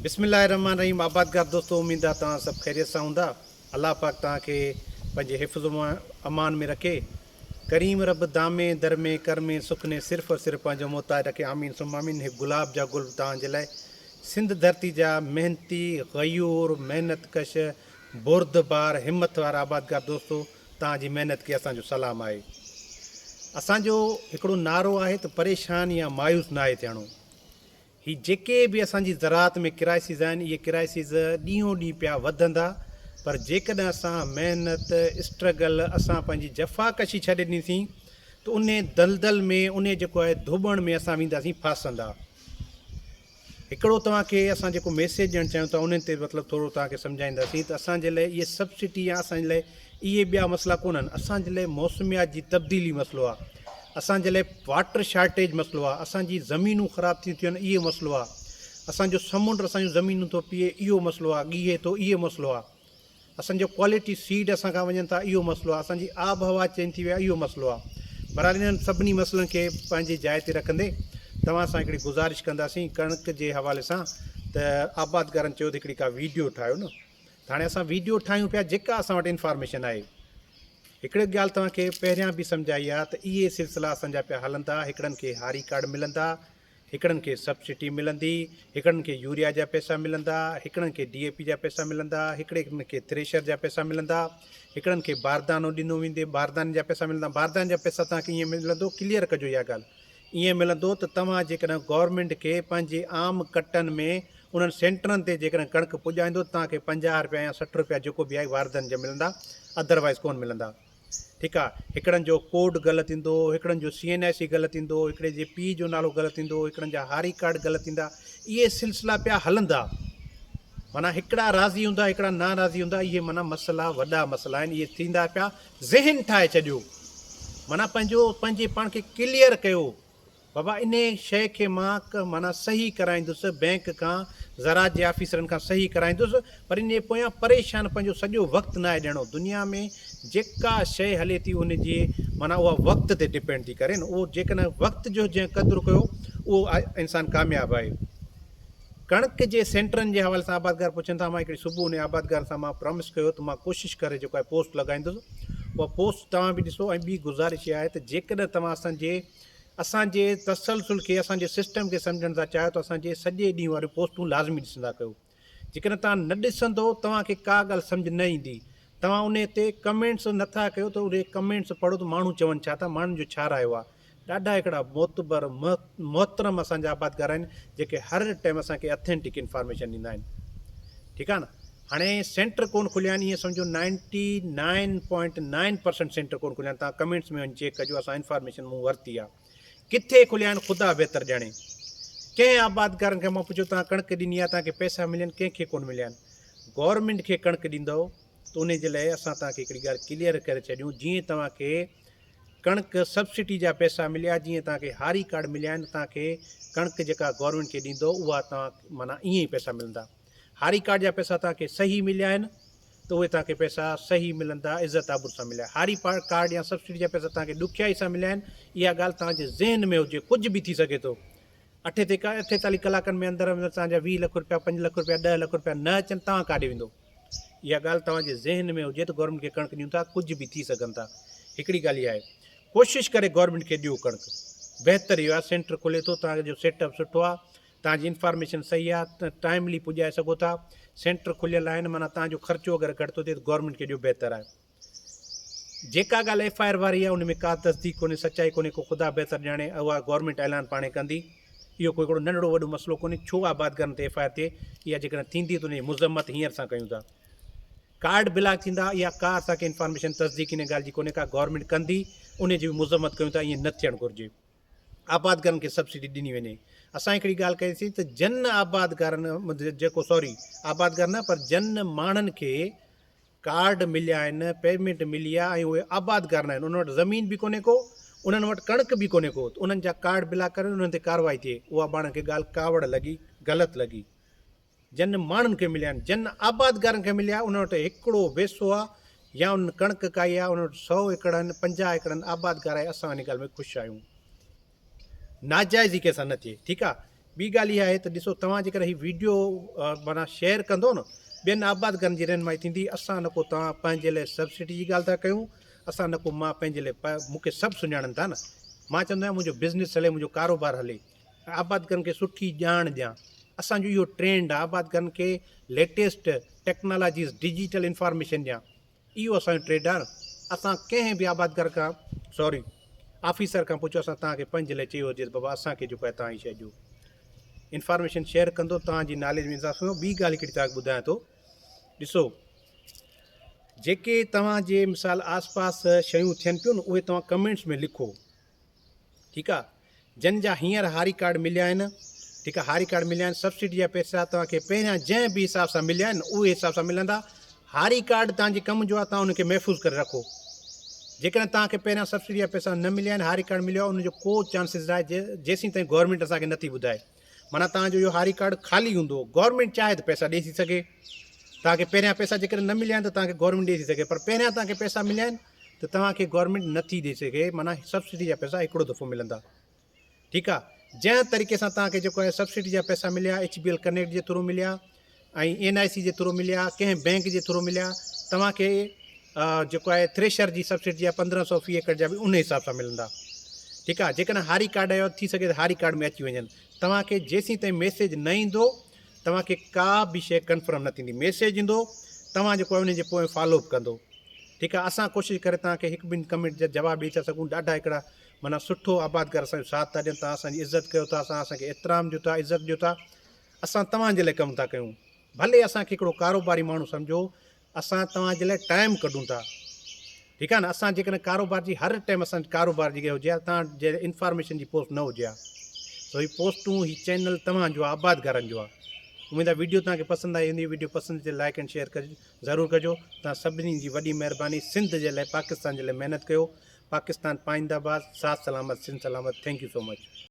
بسم الله الرحمن الرحيم آبادگار دوستو اميد آ توهان سڀ خيريت سان هوندا الله پاڪ توهان کي پنهنجي حفظ و امان ۾ رکي ڪريم رب دامي درمي ڪرمي سکني صرف اور صرف پنهنجو محتاج رکي آمين ثم آمين هڪ گلاب جا گل توهان جي لاء سنڌ ڌرتي جا محنتي غيور محنت ڪش بردبار همٿ وارا آبادگار دوستو توهان جي محنت کي اسان جو سلام آهي اسان جو هڪڙو نعرو آهي ته پريشان يا مايوس ناهي ٿيڻو هي جيڪي به اسان جي زراعت ۾ ڪرائسز آهن اهي ڪرائسز ڏينهون ڏينهن پيا وڌندا پر جيڪڏهن اسان محنت، اسٽرگل، اسان پنهنجي جفاڪشي ڇڏي ڏنيسين ته انهي دلدل ۾ انهي جيڪو آهي ڌوٻڻ ۾ اسان وينداسين ڦاسندا. هڪڙو توهان کي اسان جيڪو ميسيج ڏيڻ چاهيون ٿا انهن تي مطلب ٿورو توهان کي سمجهائينداسين ته اسان جي لاء اهي سبسڊي يا اسان جي لاء اهي ٻيا مسئلا ڪونهن اسان جي لاء موسميات جي تبديلي مسئلو آهي اسان جي لاء واٽر شارٽيج مسئلو آهي اسان جي زمينون خراب ٿيون ٿين اهي مسئلو آهي اسان جو سمنڊ اسان جون زمينون ٿو پيئي اهو مسئلو آهي ڳيهي ٿو اهي مسئلو آهي اسان جو ڪوالٽي سيڊ اسان کان وڃن ٿا اهو مسئلو آهي اسان جي آبهوا چينج ٿي وئي آهي اهو مسئلو آهي بهرحال انهن سڀني مسئلن کي پنهنجي جاء تي رکندي توهان سان هڪڙي گذارش ڪنداسين ڪڻڪ جي حوالي سان ته آبادگارن چيو ته هڪڙي ڪا ويڊيو ٺاهيو نه ته هاڻي اسان ويڊيو ٺاهيون پيا جيڪا اسان وٽ انفارميشن آهي. هڪڙي ڳالهه توهان کي پهريان به سمجهائي آهي ته اهي سلسلا اسان جا پيا هلندا هڪڙن کي هاري ڪارڊ ملندا، هڪڙن کي سبسڊي ملندي، هڪڙن کي يوريا جا پئسا ملندا، هڪڙن کي ڊي اي پي جا پئسا ملندا، هڪڙن کي ٿريشر جا پئسا ملندا، هڪڙن کي باردانو ڏنو ويندي، بارداني جا پئسا ملندا، بارداني جا پئسا توهان کي ائين ملندو ڪليئر ڪجو اها ڳالهه. ائين ملندو ته توهان جيڪڏهن گورنمينٽ کي پنهنجي عام ڪٽن ۾ انهن سينٽرن تي جيڪڏهن ڪڻڪ پڄائيندو ته توهان کي 50 رپيا يا 60 رپيا جيڪو به آهي واردن جا ملندا ادروائيز ڪونه ملندا ٺيڪ آهي هڪڙن جو ڪوڊ غلط ايندو هڪڙن جو سي اين آء سي غلط ايندو هڪڙي جي پيء جو نالو غلط ايندو هڪڙن جا هاري ڪارڊ غلط ايندا اهي سلسلا پيا هلندا معنيٰ هڪڙا راضي هوندا هڪڙا نا راضي هوندا اهي معنيٰ مسئلا وڏا مسئلا آهن اهي ٿيندا پيا ذهن ٺاهي ڇڏيو معنيٰ پنهنجو پنهنجي پاڻ کي ڪليئر ڪيو بابا انهي شيء کي مان معنيٰ صحيح ڪرائيندس بئنڪ کان زراعت جي آفيسرن کان صحيح ڪرائيندس پر انهي پويان پريشان پنهنجو سڄو وقت ناهي ڏيڻو دنيا ۾ جيڪا شيء هلي ٿي ان جي معنيٰ اها وقت تي ڊپينڊ ٿي ڪري نه اهو جيڪڏهن وقت جو جنهن قدر ڪيو اهو انسان ڪامياب آهي. ڪڻڪ جي سينٽرن جي حوالي سان آبادگار پڇن ٿا مان هڪڙي صبح انهي آبادگارن سان مان پرامس ڪيو ته مان ڪوشش ڪري جيڪو آهي پوسٽ لڳائيندس اها پوسٽ توهان به ڏسو ۽ ٻي گذارش اها آهي ته جيڪڏهن توهان اسان جي اسان جي تسلسل کي اسان جي سسٽم کي سمجهڻ ٿا چاهيو ته اسان جي سڄي ڏينهن واريون پوسٽون لازمي ڏسندا ڪيو جيڪڏهن توهان نه ڏسندو توهان کي ڪا ڳالهه سمجهه نه ايندي توهان انهي تي ڪمينٽس نٿا ڪيو ته اهي ڪمينٽس پڙهو ته ماڻهو چون ڇا ٿا ماڻهن جو ڇا رايو آهي ڏاڍا هڪڙا معتبر محترم اسان جا آبادگار آهن جيڪي هر ٽائيم اسان کي اٿينٽڪ انفارميشن ڏيندا آهن ٺيڪ آهي نه هاڻي سينٽر ڪون کليا آهن ائين سمجهو ninety nine point nine percent centre ڪون کليا آهن توهان ڪمينٽس ۾ وڃي چيڪ ڪجو اسان انفارميشن مون ورتي آهي ڪٿي کليا آهن خدا بهتر ڄاڻي ڪنهن آبادگارن کي مان پڇيو توهان ڪڻڪ ڏني آهي توهان کي پئسا مليا آهن ڪنهن کي ڪون مليا آهن گورنمينٽ کي ڪڻڪ ڏيندو ته ان جي لاء اسان توهان کي هڪڙي ڳالهه ڪليئر ڪري ڇڏيون جيئن توهان کي ڪڻڪ سبسڊي جا پئسا مليا جيئن توهان کي هاري ڪارڊ مليا آهن توهان کي ڪڻڪ جيڪا گورنمينٽ کي ڏيندو اها توهان معنيٰ ائين ئي پئسا ملندا هاري ڪارڊ جا پئسا توهان کي صحيح مليا آهن ته اهي توهان کي پئسا صحيح ملندا عزت آبرو سان مليا هاري ڪارڊ يا سبسڊي جا پئسا توهان کي ڏکيائي سان مليا آهن اها ڳالهه توهان جي ذهن ۾ هجي ڪجهه به ٿي سگهي ٿو 48 ڪلاڪن ۾ اندر اندر توهان جا 20 لک روپيا 5 لک روپيا 10 لک روپيا نه اچن توهان ڪاڏي ويندو اها ڳالهه توهان جي ذهن ۾ هجي ته گورنمينٽ کي ڪڻڪ ڏيون ٿا ڪجهه به ٿي سگهن ٿا هڪڙي ڳالهه اها آهي ڪوشش ڪري گورنمينٽ کي ڏيو ڪڻڪ بهتر اهو آهي سينٽر کلي ٿو توهان جو سيٽ اپ سٺو آهي توهان جي انفارميشن صحيح آهي ٽائملي پڄائي سگهو ٿا سينٽر کليل آهن معنيٰ توهان جو خرچو اگر گهٽ ٿو ٿئي ته گورنمينٽ کي ڏيو بهتر آهي جيڪا ڳالهه ايف I R واري آهي ان ۾ ڪا تصديق ڪونهي سچائي ڪونهي ڪو خدا بهتر ڄاڻي اها گورنمينٽ اعلان پاڻهي ڪندي اهو ڪو هڪڙو ننڍڙو وڏو مسئلو ڪونهي ڇو آبادگارن تي ايف I R ٿئي اها جيڪڏهن ٿيندي ته ان جي مذمت هينئر سان ڪيون ٿا ڪارڊ بلاڪ ٿيندا اها ڪا اسان کي انفارميشن تصديق ان ڳالهه جي ڪونهي ڪا گورنمينٽ ڪندي ان جي به مذمت ڪيون ٿا ائين نه ٿيڻ گهرجي آبادگارن کي سبسڊي ڏني وڃي اسان هڪڙي ڳالهه ڪئي سين ته جن آبادگارن جيڪو سوري آبادگار نه پر جن ماڻهن کي ڪارڊ مليا آهن، پيمينٽ ملي آهي ۽ اهي آبادگار ناهن، انهن وٽ زمين به ڪونهي ڪو، انهن وٽ ڪڻڪ به ڪونهي ڪو ته انهن جا ڪارڊ بلاڪ ڪري انهن تي ڪارروائي ٿئي، اها ماڻهن کي ڳالهه ڪاوڙ لڳي، غلط لڳي. جن ماڻهن کي مليا آهن، جن آبادگارن کي مليا آهي انهن وٽ هڪڙو ويسو آهي يا انهن ڪڻڪ ڪائي آهي، انهن وٽ سئو ايڪڙ آهن، 50 ايڪڙ آهن، آبادگار آهي، اسان ان ڳالهه ۾ خوش آهيون. ناجائزي ڪنهن سان نه ٿئي، ٺيڪ آهي. ٻي ڳالهه اها آهي ته ڏسو توهان جيڪڏهن هي ويڊيو معنيٰ شيئر ڪندو نه ٻين آبادگارن جي رهنمائي ٿيندي اسان نه ڪو توهان پنهنجي لاء سبسڊي جي ڳالهه ٿا ڪيون اسان نه ڪو مان پنهنجي لاء مون کي سڀ سڃاڻن ٿا نه مان چوندو آهيان منهنجو بزنس هلي منهنجو ڪاروبار هلي آبادگارن کي سٺي ڄاڻ ڏيان اسان جو اهو ٽرينڊ آهي آبادگارن کي ليٽيسٽ ٽيڪنالاجيز ڊجيٽل انفارميشن ڏيان اهو اسان جو ٽريڊ آهي اسان ڪنهن به آبادگار کان سوري آفيسر کان پڇو اسان توهان کي پنهنجي لاء چيو هجي ته بابا اسان کي جيڪو آهي توهان هي شيء ڏيو انفارميشن شيئر ڪندو توهان جي ناليج ۾ اضافو ٿيندو ٻي ڳالهه هڪڙي توهان کي ٻڌايان ٿو ڏسو جيڪي توهان جي مثال آس پاس شيون ٿين پيون نه اهي توهان ڪمينٽس ۾ لکو ٺيڪ آ جن جا هينئر هاري ڪارڊ مليا آهن ٺيڪ آ هاري ڪارڊ مليا آهن سبسڊي جا پئسا توهان کي پهريان جنهن به حساب سان مليا آهن اهي حساب سان ملندا هاري ڪارڊ توهان جي ڪم جو آ توهان ان کي محفوظ ڪري رکو جيڪڏهن توهان کي پهريان سبسڊي جا پئسا نه مليا آهن هاري ڪارڊ مليو آهي ان جو ڪو چانسز ناهي جيسين تائين گورنمينٽ اسان کي نٿي ٻڌائي معنيٰ توهان جو اهو هاري ڪارڊ خالي هوندو گورنمينٽ چاهي ته پئسا ڏئي ٿي سگهي توهان کي پهريان پئسا جيڪڏهن نه مليا آهن ته توهان کي گورنمينٽ ڏئي ٿي سگهي پر پهريان توهان کي پئسا مليا آهن ته توهان کي گورنمينٽ نه ٿي ڏئي سگهي معنيٰ سبسڊي جا پئسا هڪڙو دفعو ملندا ٺيڪ آ جنهن طريقي سان توهان کي جيڪو آهي سبسڊي جا پئسا مليا ايڇ بي ايل ڪنيڪٽ جي ٿرو مليا ۽ اين آء سي جي ٿرو مليا ڪنهن بينڪ جي ٿرو مليا توهان کي جيڪو آهي ٿريشر جي سبسڊي جا 1500 في ايڪڙ جا به ان حساب سان ملندا ٺيڪ آ جيڪڏهن هاري ڪارڊ آيو ٿي سگهي ته هاري ڪارڊ ۾ اچي وڃن توهان کي جيسين تائين ميسيج نه ايندو توهان کي ڪا به شيء ڪنفرم نه ٿيندي ميسيج ايندو توهان جيڪو آهي ان جي پوئين فالو اپ ڪندو ٺيڪ آ اسان ڪوشش ڪري توهان کي هڪ ٻن ڪمينٽ جا جواب ڏئي ٿا سگهون ڏاڍا هڪڙا معنيٰ سٺو آبادگار اسان جو ساٿ ٿا ڏين توهان اسان جي عزت ڪيو ٿا اسان اسان کي احترام ڏيو ٿا عزت ڏيو ٿا اسان توهان جي لاء ڪم ٿا ڪيون ڀلي اسان کي هڪڙو ڪاروباري ماڻهو سمجهو اسان توهان جي لاء ٽائيم ڪڍون ٿا ٺيڪ آهي نه اسان جيڪڏهن ڪاروبار جي هر ٽائيم اسان ڪاروبار جي هجي ها توهان جي انفارميشن جي پوسٽ نه هجي ها سو هي پوسٽون هي چينل توهان جو آهي آبادگارن جو آهي اميد آهي ويڊيو توهان کي پسند آئي هوندي ويڊيو پسند اچي لائڪ اينڊ شيئر ڪجو ضرور ڪجو توهان سڀني جي وڏي مهرباني سنڌ جي لاء پاڪستان جي لاء محنت ڪيو پاڪستان پائنده باد ساٿ سلامت سنڌ سلامت thank you so much.